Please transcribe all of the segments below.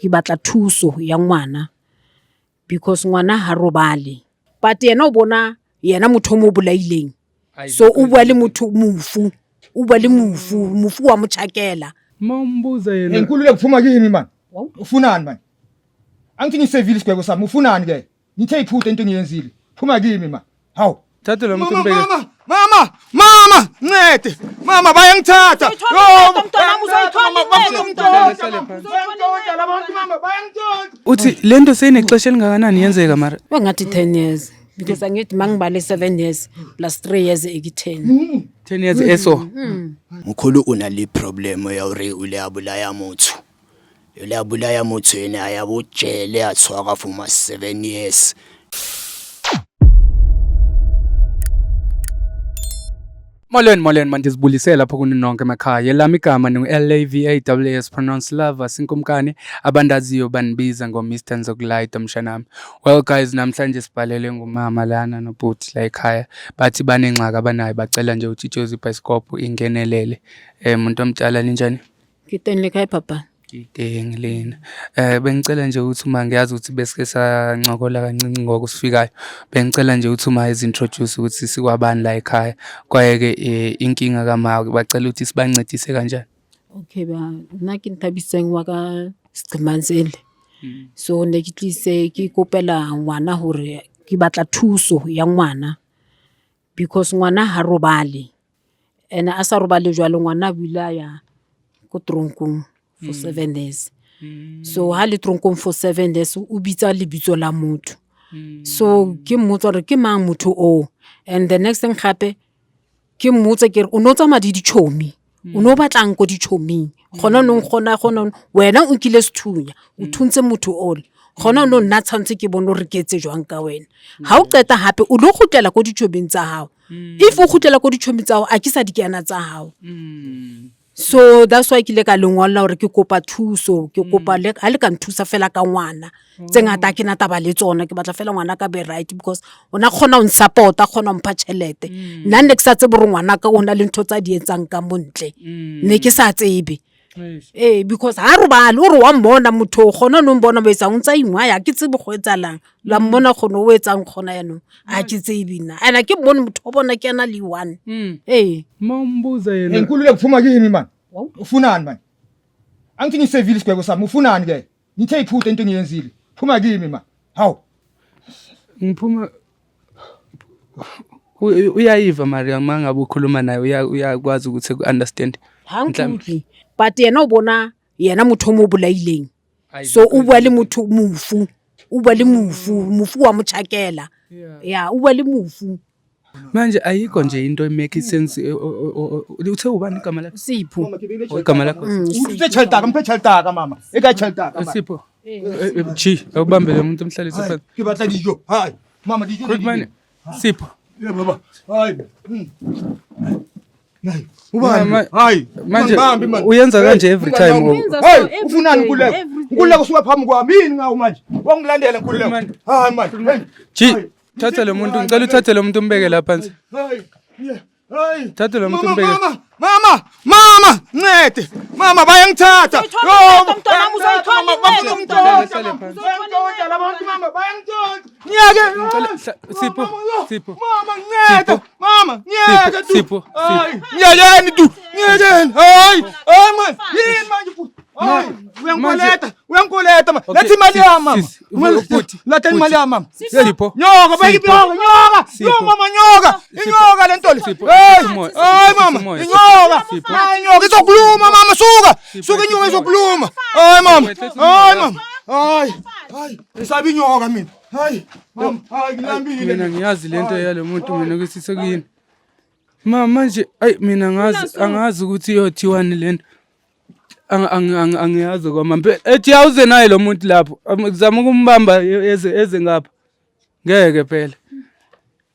Ke batla thuso ya ngwana because ngwana ha robale. But yena o bona yena motho o mo bolaileng. So o bua le motho mofu, o bua le mofu, mofu wa mo tjhakela. Uma umbuza yena Nkululeko phuma kimi man. Ufunani man? Angithi ngisevile isigwebo sami, ufunani ke? Ngithe iphutha into engiyenzile. Phuma kimi ma. Hawu. Thatha lo muntu Mama, umbeke. mama, mama, mama, ncede. Mama bayangithatha. Uzoyithola incedo, mntanami, uzoyithola Bafuna incedo, ukungintshontsha, mntanami. mama. Bayangintshontsha labantu mama, bayangintshontsha. Uthi lento seyinexesha elingakanani yenzeka mara? Wengathi 10 years because angithi mangibale 7 years plus 3 years eki 10. 10 years eso. Mkhulu o na le problem ya hore o ile a bolaya motho. O ile a bolaya motho ene a ya bo jele a tshwarwa for ma 7 years. Molweni molweni mandizibulise lapho kuni nonke emakhaya. Elami igama ngu-L A V A S S pronounce love sinkumkani abandaziyo bandibiza ngo-Mr Nzokulayita mshanami. Well guys, namhlanje sibhalelwe ngumama lana nobhuti la ekhaya, bathi banengxaki abanayo, bacela nje ukuthi iJozi Bioscope ingenelele. Muntu omdala, ninjani? Ke teng, le kae papa? Ke teng lena. Bengicela nje ukuthi uma ngiyazi ukuthi besike sancokola kancinci ngoku sifikayo. Bengicela nje ukuthi uma ezi-introduce ukuthi sikwabani la ekhaya. Kwaye-ke inkinga kama bacela ukuthi sibancedise kanjani. Okay ba, nna ke Nthabiseng wa ka Schimanzele. So ne ke tlise ke kopela ngwana hore ke batla thuso ya ngwana because ngwana ha robale. Ene a sa robale jwalo, ngwana o ile a ya ko tronkong for 7 years. So ha le tronkong for 7 years, o bitsa lebitso la motho. So ke mmotsa hore ke mang motho oo. And the next thing gape ke mmotse ke re o no tsamaya le ditšhomi, o no batlang ko ditšhoming gona nong, gona wena o nkile sethunya, o thuntse motho ole gona no. Nna tshwanetse ke bone gore ke etse jwang ka wena. Ha o qeta hape o lo kgutlela ko ditšhoming tsa hao. If o kgutlela ko ditšhoming tsa hao, a ke sa di kena tsa hao. So that's why ke ile ka le ngolla hore ke kopa thuso, ke kopa le ha le ka nthusa fela ka ngwana. Tse ngata ha ke na taba le tsona, ke batla fela ngwana ka be right because o na kgona ho nsupport-a, kgona ho mpha tjhelete. Nna ne ke sa tsebe hore ngwana ka o na le ntho tsa di etsang ka montle, ne ke sa tsebe. Ee, because ha robale, o re wa mmona motho o gona no mbona mo etsang, o ntsa ingwaya, ha ke tsebe go etsahalang. La mmona gone o etsang gona yanong, ha ke tsebe nna and ha ke mmone motho wa bona ke ena le one. Ee. Uma umbuza yena Nkululeko phuma kimi man. Ufunani man? Angithi ngisevile isigwebo sami, ufunani ke? Ngithe iphutha into engiyenzile. Phuma kimi man. Hawu. Ngiphuma uyayiva Maria, uma ngabe ukhuluma naye uyakwazi ukuthi ku-understand. Ha nkutlwe, but yena o bona yena motho o mo bolaileng. So o bua le motho mofu, o bua le mofu, mofu wa mo tjhakela. Ya, o bua le mofu. Manje ayikho nje into e-make sense. Uthe ubani igama lakho? Sipho. Oh, igama lakho? Uthe tjhelete, mphe tjhelete mama. E ka tjhelete mama. Sipho. Chi, awubambe lo muntu umhlalise phansi. Ke batla dijo. Hayi. Mama, dijo. Good man. Sipho. Yeah baba. Hayi. Hayi. Ubani? Hayi. Manje Ungangibambi, man. uyenza kanje every time. Uyenza Hey, so every ufunani day, Nkululeko? every day. Nkululeko, suka phambi kwami. Yini ngawo manje? Wangilandela, Nkululeko. Man. Hayi man. Hey. Chi, thatha lo muntu, ngicela uthathe lo muntu umbeke la phansi. Hayi. Yeah. Hayi. Thatha lo muntu Mama, umbeke. mama, mama, mama, ncede. Mama bayangithatha. Uzoyithola incedo, mntanami, uzoyithola incedo, mntanami. Hlale phansi. Bayangintshontsha labantu mama, bayangintshontsha. Ngiyeke. Sipho, Sipho. Mama ncede. Sipho. Mama, ngiyeke tu. Sipho, Sipho. Hayi, ngiyekeni tu. Ngiyekeni. Hayi. Hayi man. Yini manje futhi? Hayi, uyangikoleta. Uyangikoleta man. Okay, Letha imali yami mama. sis, bhuti, Letha imali yami mama. Sipho. Nyoka, beka Sipho. inyoka, nyoka. Sipho. Yo mama, nyoka. Inyoka le nto le. Sipho, Hey. Sipho umoya. Hayi mama, Sipho umoya. inyoka. Sipho. Hayi, inyoka izokuluma mama, suka. Suka, inyoka izokuluma. Hayi mama. Hayi mama. Hayi. Hayi, ngisaba inyoka mina. Hayi. Mama, hayi ngilambile. Mina ngiyazi lento yalo muntu mina ukuthi sekuyini. Ma manje ayi mina ngazi angazi ukuthi iyothiwani lento. Angiyazi kwamampela. Ethi awuze naye lo muntu lapho. Zama ukumbamba eze ngapha. Ngeke phela.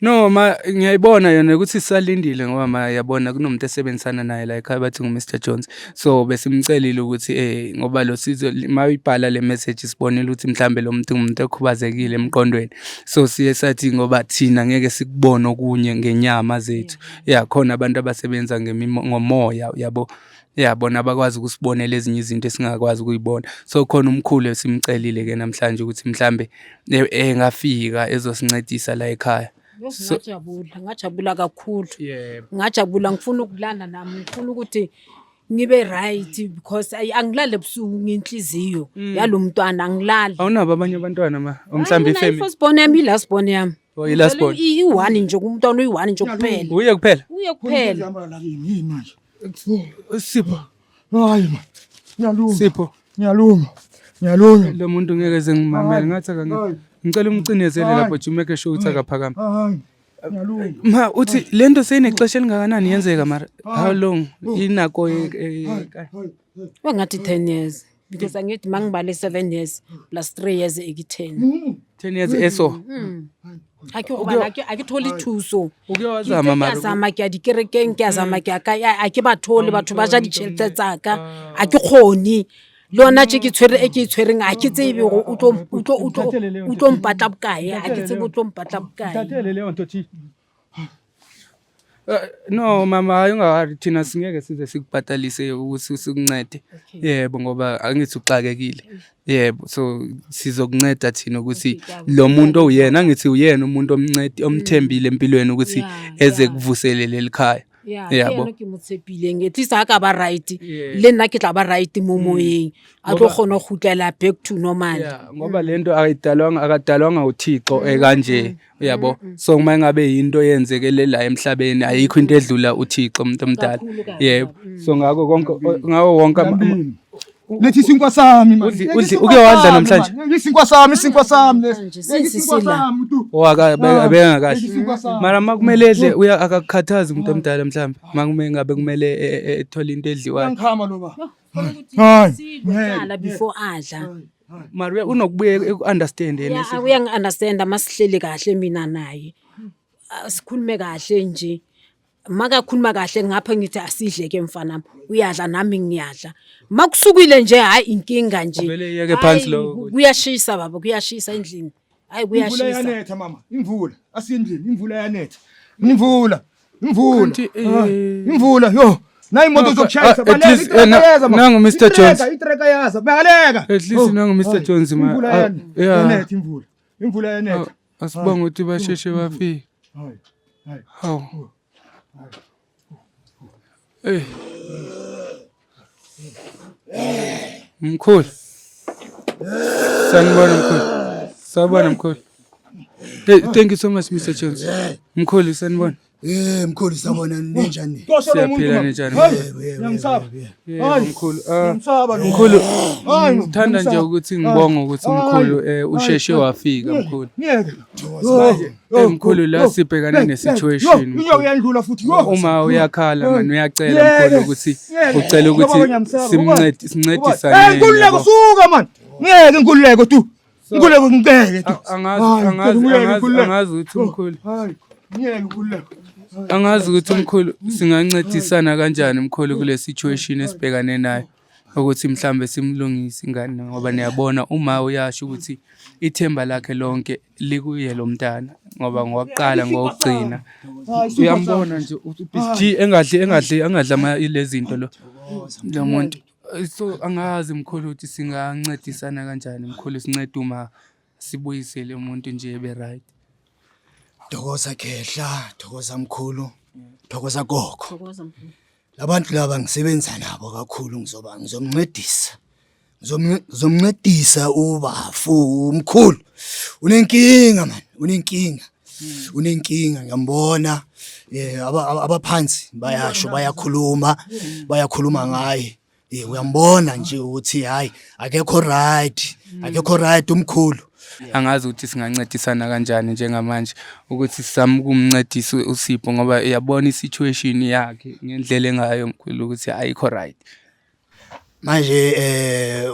No ma, ngiyayibona yona ukuthi sisalindile ngoba ma yabona kunomuntu esebenzisana naye la ekhaya, bathi ngu-Mr Jones. So besimcelile ukuthi ngoba lo sizo mayibhala le message sibonile ukuthi mhlambe lo muntu ngumuntu okhubazekile emqondweni. So siye sathi ngoba thina ngeke sikubone okunye ngenyama zethu. Yeah, khona abantu abasebenza ngomoya, yabo. Ya bona abakwazi ukusibonela ezinye izinto esingakwazi ukuyibona. So khona umkhulu esimcelile ke namhlanje ukuthi mhlambe engafika ezosincedisa la ekhaya. So ngajabula, ngajabula kakhulu. Yebo. Ngajabula, ngifuna ukulala nami, ngifuna ukuthi ngibe right because angilali ebusuku ngenhliziyo yalo mntwana, angilali. Awunabo abanye abantwana ma? Mhlambe ifamily. First born yami, i-last born yami. Oh, i-last born. I-one nje, umntwana uyi-one nje kuphela. Uye kuphela. Uye kuphela. Ihamba la kimi yini manje? Sipho, Hayi man. Ngiyaluma. Sipho. Ngiyaluma. Ngiyaluma. Lo muntu ngeke ze ngimamele ngathi akange. Hayi. Ngicela umcinezele Hayi. lapho to make sure ukuthi akaphakama. Hayi. Ngiyaluma. Ma uthi lento seyinexesha elingakanani yenzeka mara? How long? Inako Hayi. Wengathi 10 years because angithi mangibale 7 years plus 3 years eki-10. 10 years eso. Ha ke gobane ha ke thole thuso. Uke wazama mara. Ke a zama, ke ya dikerekeng, ke a zama, ke ya kae, a ke ba thole batho ba ja ditšhelete tsa ka, a ke kgone. Le yona tje ke tshwere e ke e tshwereng, ha ke tsebe hore o tlo mpatla bokae, ha ke tsebe o tlo mpatla bokae. Thathele leyo nto thi. No mama, hayi ungahari, thina singeke size sikubhatalise ukuthi sikuncede. Yebo, ngoba angithi uxakekile. Yebo, so sizokunceda thina ukuthi lo muntu owuyena, angithi uyena umuntu omncedi omthembile empilweni ukuthi eze kuvuselele likhaya. Ya, ke Yabo. yena ke mo tshepileng, at least ha ka ba right le nna ke tla ba right mo moyeng, a tlo kgona ho kgutlela back to normal. Yeah, ngoba lento ayidalwanga, akadalwanga uThixo ekanje, uyabo. So uma ngabe into yenzekele la emhlabeni, ayikho into edlula uThixo, umuntu omdala. Kakhulu kabi. Yebo. So ngakho konke, ngawo wonke Lethi isinkwa sami man. Uke wadla namhlanje? Isinkwa sami, isinkwa sami lesi. Namhlanje, Lesi isinkwa sisila. sami tu. Abeka Lesi isinkwa kahle. sami. Mara makumele edle uya akakukhathazi umuntu omdala, mhlawumbe makumele ngabe kumele ethole into edliwayo. Ngikhama lo ba. Hayi. Kuqala before adla. Mara unokubuye eku-understand yena. Ya, uyangi-understanda masihleli kahle mina naye. Ah, sikhulume kahle nje. Makakhuluma kahle ngapha ngithi asidle ke mfanami. Uyadla nami ngiyadla. Makusukile nje, hayi, inkinga nje. Vele iyeke phansi Hayi, lokho kudla. Kuyashisa baba, kuyashisa endlini. Hayi, Imvula kuyashisa. iyanetha mama, imvula. Asiyendlini, imvula iyanetha. Imvula. Imvula. Kanti, Ah, imvula yo. Na imoto No, zokushayisa at baleka, least, itreka yaza, mama. nangu Mr. Jones. Itreka yaza, baleka. At least Oh, nangu Mr. hayi, Jones, ma. Imvula Ah, yeah. iyanetha imvula. Imvula iyanetha. Asibonge ukuthi basheshe bafike. Hayi. Hayi. Hawu. Eh. Mkhulu. Sanibona mkhulu. Sawubona mkhulu. Hey, thank you so much, Mr. Jones. Mkhulu, sanibona. Mkhulu, sabona, ninjani? Xosha lo muntu, Siyaphila, mama. ninjani? Hayi, Yebo, Ngiyamsaba. Yebo Hayi, mkhulu. Ah, Ngiyamsaba lo. mkhulu, Hayi, ngithanda nje ngiyamsaba. ukuthi ngibonge ukuthi mkhulu usheshe wafika mkhulu. Ngeke. Mkhulu, la sibhekane ne-situation, mkhulu. Inyoka iyandlula futhi. Yo. Uma uyakhala mani, uyacela mkhulu ukuthi ucela Ngoba ukuthi ngiyamsaba, simncede, Hey, sincedisane. Nkululeko, Yabo. suka man. Ngeke, Nkululeko tu. Nkululeko, ngeke tu. Angazi Hayi, angazi ngeke, angazi Nkululeko. angazi ukuthi mkhulu Hayi, ngeke, Nkululeko. angazi ukuthi mkhulu singancedisana kanjani mkhulu kule situation esibhekane nayo, ukuthi mhlambe simlungise ingane, ngoba niyabona uma uyasho ukuthi ithemba lakhe lonke likuye lo mntana, ngoba ngowakuqala ngowokugcina. Uyambona nje uBig engadli engadli angadli ama ilezi zinto lo muntu. So angazi mkhulu ukuthi singancedisana kanjani mkhulu, sincede uma sibuyisele umuntu nje ebe right. Thokoza khehla, thokoza mkhulu, thokoza gogo. Thokoza mkhulu. Labantu laba ngisebenza nabo kakhulu, ngizoba ngizomncedisa. Ngizomncedisa ubafu umkhulu. Unenkinga man, unenkinga. Unenkinga ngiyambona. Abaphansi bayasho, bayakhuluma, bayakhuluma ngaye. Uyambona nje ukuthi hayi, akekho right, akekho right umkhulu. Angazi ukuthi singancedisana kanjani njengamanje ukuthi sizame ukumncedisa uSipho, ngoba uyabona i-situation yakhe ngendlela engayo mkhulu ukuthi ayikho right. Manje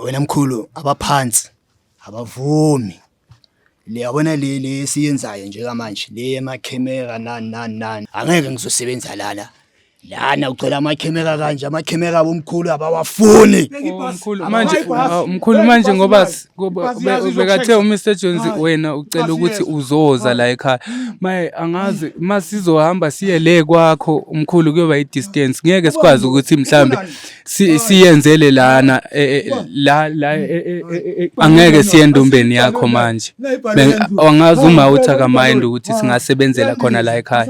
wena mkhulu, abaphansi abavumi. Le yabona le siyenzayo njengamanje, le emakhemera nani nani nani, angeke ngizosebenza lana. Lana ugcwele amakhemera kanje, amakhemera abomkhulu abawafuni. Oh, mkhulu manje ah, mkhulu manje ngoba bekathe uMr Jones wena ucela ukuthi uzoza la ekhaya. Maye angazi masizohamba siye le kwakho umkhulu kuyoba i-distance ngeke sikwazi ukuthi mhlambe siyenzele lana eh, eh, la la eh, angeke siye endumbeni yakho manje. Angazi uma uthi akamind ukuthi singasebenzela khona la ekhaya.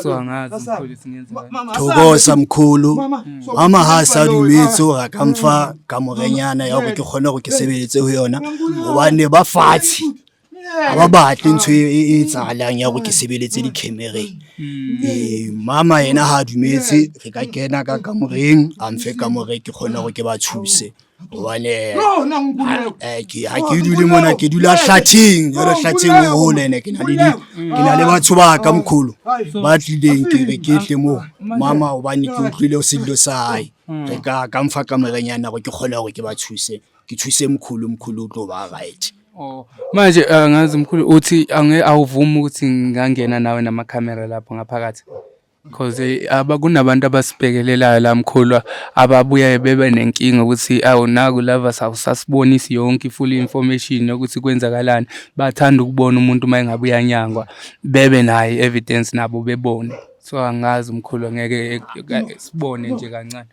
So angazi mkhulu singenza kanjani. Thokoza mkhulu. Mama ha sa dumetse hore a ka mfa kamorenyana ya hore ke kgone hore ke sebeletse ho yona hobane ba fatshe ha ba batle ntho e e etsahalang ya hore ke sebeletse di-camera-eng. Ee, mama yena ha dumetse re ka kena ka kamoreng a mfe kamore ke kgone hore ke ba thuse. Hobane ha ke dule mona ke dula hlatheng jwale hlatheng ho hole ene ke na le ke na le batho ba ka mkholo ba tlileng ke re ke tle mo mama hobane ke utlwile sello sa hae re ka ka mfa kamorenyana hore ke kgone hore ke ba thuse ke thuse mkhulu mkhulu o tlo ba right. Oh, manje angazi mkhulu uthi ange awuvumi ukuthi ngingangena nawe namakhamera lapho ngaphakathi. Cause eh, aba kunabantu abasibhekelelayo la mkhulu ababuye bebe nenkinga ukuthi awu naku lava awusasibonisi yonke i-full information yokuthi kwenzakalani. Bathanda ukubona umuntu uma engabe uyanyangwa bebe nayo i-evidence nabo bebone. So angazi mkhulu ngeke sibone nje kancane.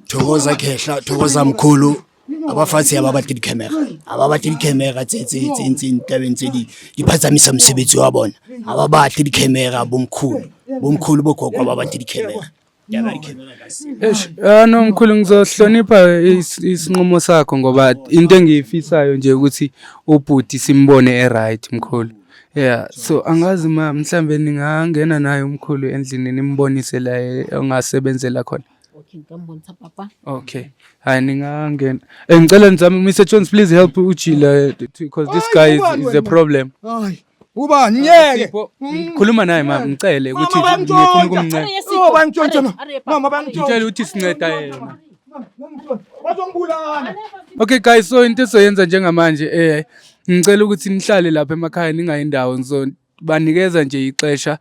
Thokoza khehla, thokoza mkhulu. Abafatshe ha ba batle di-camera, ha ba batle di-camera tse tse tse ntseng tabeng tse di di phatsamisa mosebetsi wa bona. Ha ba batle di-camera bomkhulu, bomkhulu bogogo ha ba batle di-camera. Taba ya di-camera ka se. Eish, ah no mkhulu ngizohlonipha isinqumo sakho ngoba into engiyifisayo nje ukuthi ubhuti simbone e-right mkhulu. Yeah, so angazi ma mhlambe ningangena naye umkhulu endlini nimbonise la ongasebenzela khona. Okay, nka mmontsha papa. Okay. Hayi ningangena. Eh ngicela nizame Mr Jones please help uJila because this guy is a problem. Hayi, ubani ngeke. Sipho, khuluma naye mama ngicele ukuthi ngifuna ukumnceda. Oh, bayangitshontsha ma. Mama bayangitshontsha. Ngitshela ukuthi sinceda yena. Bazongibulala. Okay guys, so into esoyenza njengamanje ngicela ukuthi nihlale lapha emakhaya ningayi ndawo ngizo banikeza nje ixesha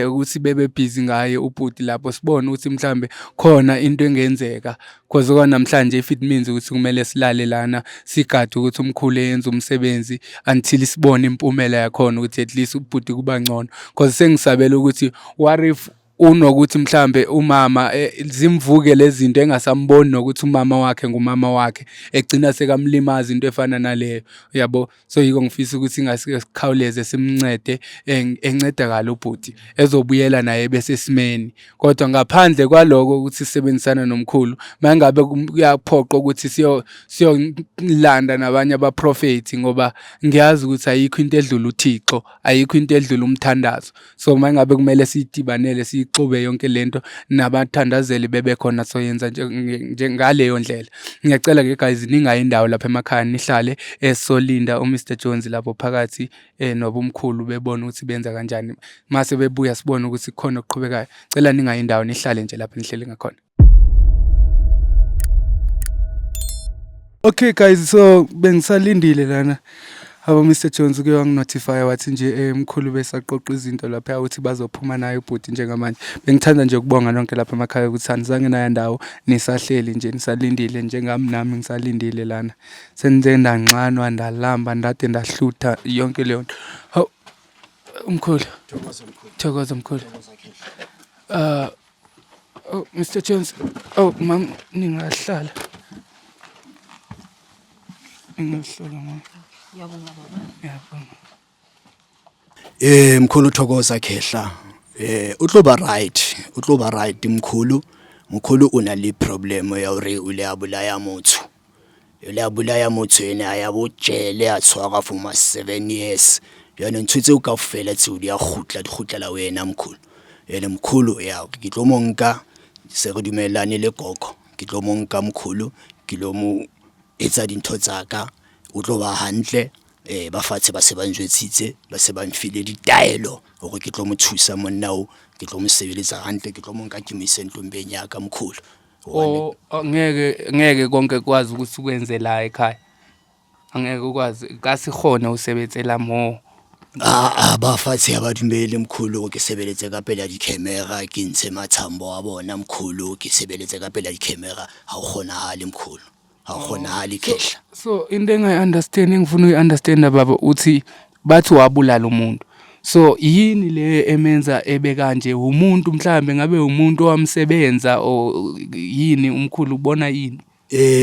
ukuthi bebe busy ngaye ubhuti lapho sibone ukuthi mhlambe khona into engenzeka cause kwanamhlanje if it means ukuthi kumele silale lana sigade ukuthi umkhulu eyenza umsebenzi until sibone impumela yakhona ukuthi at least ubhuti kuba ngcono cause sengisabela ukuthi what if unokuthi mhlambe umama zimvuke lezi zinto engasamboni nokuthi umama wakhe ngumama wakhe egcina sekamlimaza into efana naleyo uyabo. So yiko ngifisa ukuthi ingasike sikhawuleze simncede encedakale ubhuti ezobuyela naye besesimeni. Kodwa ngaphandle kwaloko ukuthi sisebenzisana nomkhulu mangabe kuyaphoqa ukuthi siyolanda nabanye abaprofethi ngoba ngiyazi ukuthi ayikho into edlula uThixo, ayikho into edlula umthandazo. So mangabe kumele siyidibanele siyixube yonke lento nabathandazeli bebekhona soyenza njengaleyo ndlela. Ngiyacela ke guys ningayi indawo lapha emakhaya nihlale esolinda uMr Jones lapho phakathi nobumkhulu bebone ukuthi benza kanjani. Mase bebuya sibone ukuthi kukhona okuqhubekayo. Cela ningayi indawo nihlale nje lapho nihleli ngakhona. Okay guys, so bengisalindile lana abo Mr Jones uke wanginotify wathi nje mkhulu besaqoqa izinto lapha uthi bazophuma naye ubhuti njengamanje. Bengithanda nje ukubonga nonke lapha emakhaya ukuthi anizange naya ndawo nisahleli nje nisalindile njengami nami ngisalindile lana. Senze ndanxanwa ndalamba ndade ndahlutha yonke leyo nto. Hawu mkhulu. Thokoza mkhulu. Oh, Mr. Jones. Oh, mam, ningahlala. Ningahlala mama. Ngiyabonga baba. Ngiyabonga. Mkhulu Thokoza Khehla. O tlo ba right, o tlo ba right mkhulu. Mkhulu o na le problem ya hore o ile a bolaya motho. O ile a bolaya motho ene a ya bo jele a tshwarwa for ma 7 years. Jwale ntho tseo kaofela tseo di a kgutla di kgutlela wena mkhulu. Ene mkhulu ya ke tlo mo nka se re dumellane le gogo. Ke tlo mo nka mkhulu ke lo mo etsa dintho tsa ka o tlo ba hantle. Ba fatshe ba se ba njwetsitse ba se ba mfile ditaelo hore ke tlo mo thusa monna o ke tlo mo sebeletsa hantle ke tlo mo nka ke mo ise ntlong beng ya ka mkhulu. O ngeke ngeke konke kwazi ukuthi ukwenze la ekhaya. Angeke ukwazi kasikhona usebenzela mo. Aa, ba fatshe ha ba dumele mkhulu ke sebeletse ka pela di-camera, ke ntshe mathambo a bona mkhulu, ke sebeletse ka pela di-camera. Ha o kgonahale mkhulu, ha o kgonahale khehla. So into engayi-understand, engifuna uyi-understanda baba, uthi bathi wabulala umuntu. So yini le emenza ebe kanje? Umuntu mhlambe ngabe umuntu owamsebenza or yini umkhulu, ubona yini?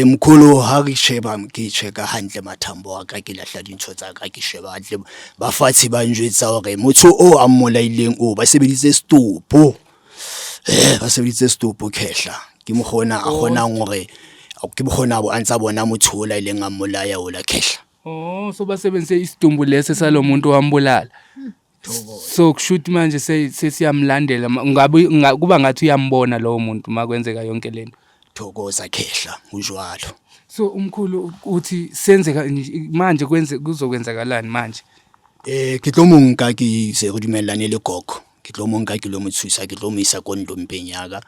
Mkhulu, ha ke sheba, ke check-a hantle mathambo a ka, ke lahla dintho tsa ka, ke sheba hantle, ba fatshe ba njwetsa hore motho o a mmolaileng o ba sebeditse setopo. Ba sebeditse setopo khehla. Ke mokgona a kgonang hore ke mokgona a ntsa bona motho ola ileng a mmolaya ola khehla. Oh, so basebenzise isidumbu lesi salo muntu owambulala. So kushuthi manje sesiyamlandela, ngabe kuba ngathi uyambona lowo muntu makwenzeka yonke lento. Thokoza khehla, kunjalo. So umkhulu uthi senzeka manje, kwenze kuzokwenzakalani manje? Ke tlo mo nka, ke se re dumellane le gogo. Ke tlo mo nka ke lo mo thusa, ke tlo mo isa ko ndompeng ya ka.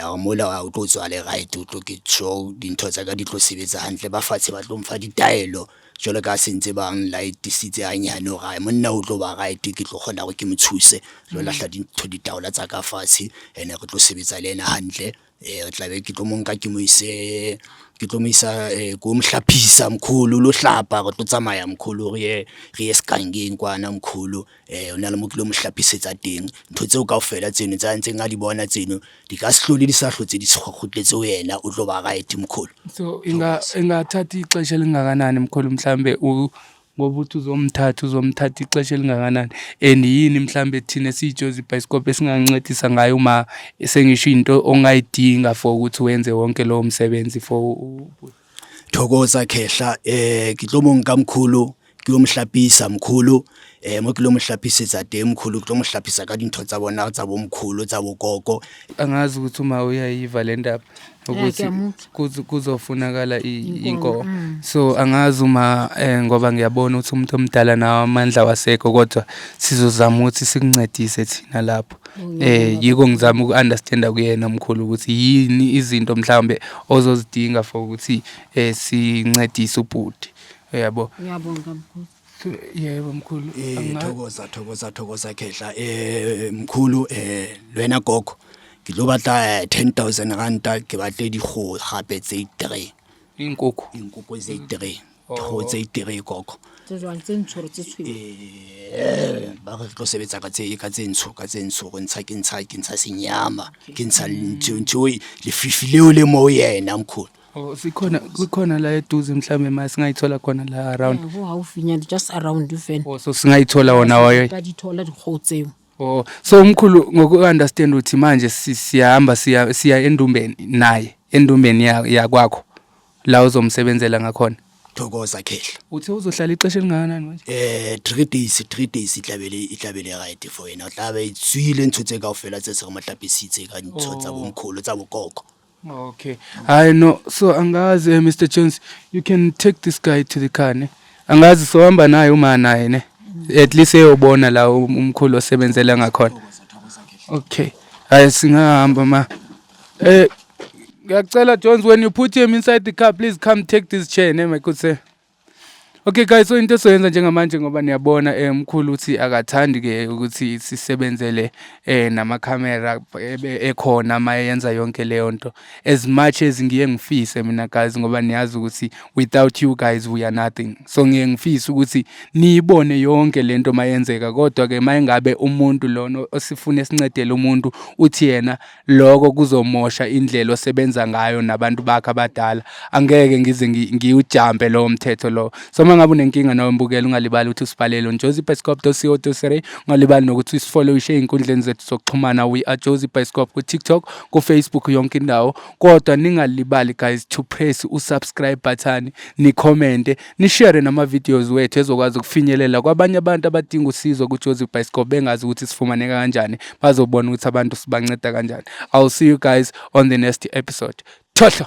A mola o tlo tswa le right, o tlo ke sure dintho tsa ka di tlo sebetsa hantle. Ba fatshe ba tlo mfa ditaelo jwalo ka se ntse ba nlaetisitse hanyane hore hai monna o tlo ba right, ke tlo kgona hore ke mo thuse. Tlo lahla dintho ditaola tsa ka fatshe, ene re tlo sebetsa le ena hantle. Re tla be ke tlo mo nka ke mo ise, ke tlo mo isa ko mo hlaphisa mkhulu, lo hlapa, re tlo tsamaya mkhulu, re ye sekangeng kwana mkhulu. O na le mo ke lo mo hlaphisetsa teng. Ntho tseo kaofela tseno tsa ntseng a di bona tseno di ka se hlole di sa hlotse di kgutletse ho yena, o tlo ba right mkhulu. So ingathatha ixesha elingakanani mkhulu, mhlambe ngoba uthi uzomthatha ixesha elingakanani, and yini mhlambe thina esiyiJozi Bioscope esingancedisa ngayo, uma sengisho into ongayidinga for ukuthi wenze wonke lowo msebenzi for Thokoza khehla. Ke tlo mo nka mkhulu, ke yo mo hlapisa mkhulu. Mo ke lo mo hlapisetsa teng mkhulu, ke tlo mo hlapisa ka dintho tsa bona tsa bo mkhulu, tsa bo gogo. Angazi ukuthi uma uyayiva le ndaba ukuthi Ngiyamuzwa. Kuzofunakala inkomo. So angazi uma ngoba ngiyabona ukuthi umuntu omdala nawo amandla wasekho, kodwa sizozama ukuthi sikuncedise thina lapho. Yiko ngizama uku-understanda kuyena mkhulu ukuthi yini izinto mhlawumbe ozozidinga for ukuthi sincedise ubhuti, uyabo. Ngiyabonga mkhulu. So, yebo mkhulu. Thokoza, thokoza, thokoza khehla. Mkhulu, le wena gogo, ke tlo batla 10,000 ranta, ke batle dikgoho gape tse 3. Inkukhu? Inkukhu tse 3, dikgoho tse 3 gogo. Tse jwang, tse ntsho or tse tshweu? Ba re tlo sebetsa ka tse ntsho, go ntsha ke ntsha senyama, ke ntsha ntho lefifi leo le mo yena mkhulu. Oh, sikhona, kukhona la eduze mhlambe ma singayithola khona la around? Ho haufinyana, just around fela. Oh, so singayithola wona wayo? Ka di thola dikgoho tseo. Oh, so umkhulu, ngoku-understand ukuthi manje siyahamba siya endumbeni naye, endumbeni yakwakho la uzomsebenzela ngakhona. Thokoza khehla. Uthe uzohlala ixesha elingakanani manje? 3 days, 3 days e tlabe le right for yena, o tla be tswile ntho tse kaofela tse se re mo hlapisitse ka ntho tsa bomkhulu, tsa bogogo. Okay. Hayi no, so angazi, Mr Jones, you can take this guy to the car, ne. Angazi sohamba naye uma naye, ne. At least eyobona la umkhulu osebenzela ngakhona. Okay. Hayi, singahamba ma. Ngiyacela Jones, when you put him inside the car, please come take this chair, ne, my good sir. Okay guys, so into esoyenza njengamanje, ngoba niyabona mkhulu uthi akathandi ke ukuthi sisebenzele namakhamera ekhona mayenza yonke leyo nto, as much as ngiye ngifise mina guys, ngoba niyazi ukuthi without you guys we are nothing, so ngiye ngifise ukuthi niyibone yonke lento mayenzeka. Kodwa ke mayingabe umuntu lona osifuna sincedele umuntu uthi yena lokho kuzomosha indlela osebenza ngayo nabantu bakhe abadala, angeke ngize ngiwujampe lowo mthetho lo. So uma ngabe unenkinga nawe mbukela, ungalibali ukuthi usibhalele on josiebioscope.co.za. Ungalibali nokuthi usifollowishe ey'nkundleni zethu zokuxhumana. We are Josie Bioscope ku-TikTok, ku-Facebook, yonke indawo. Kodwa ningalibali guys to press u-subscribe button, ni-commente, ni-share nama-videos wethu ezokwazi ukufinyelela kwabanye abantu abadinga usizo ku-Josie Bioscope, bengazi ukuthi sifumaneka kanjani, bazobona ukuthi abantu sibanceda kanjani. I'll see you guys on the next episode. Thohlo.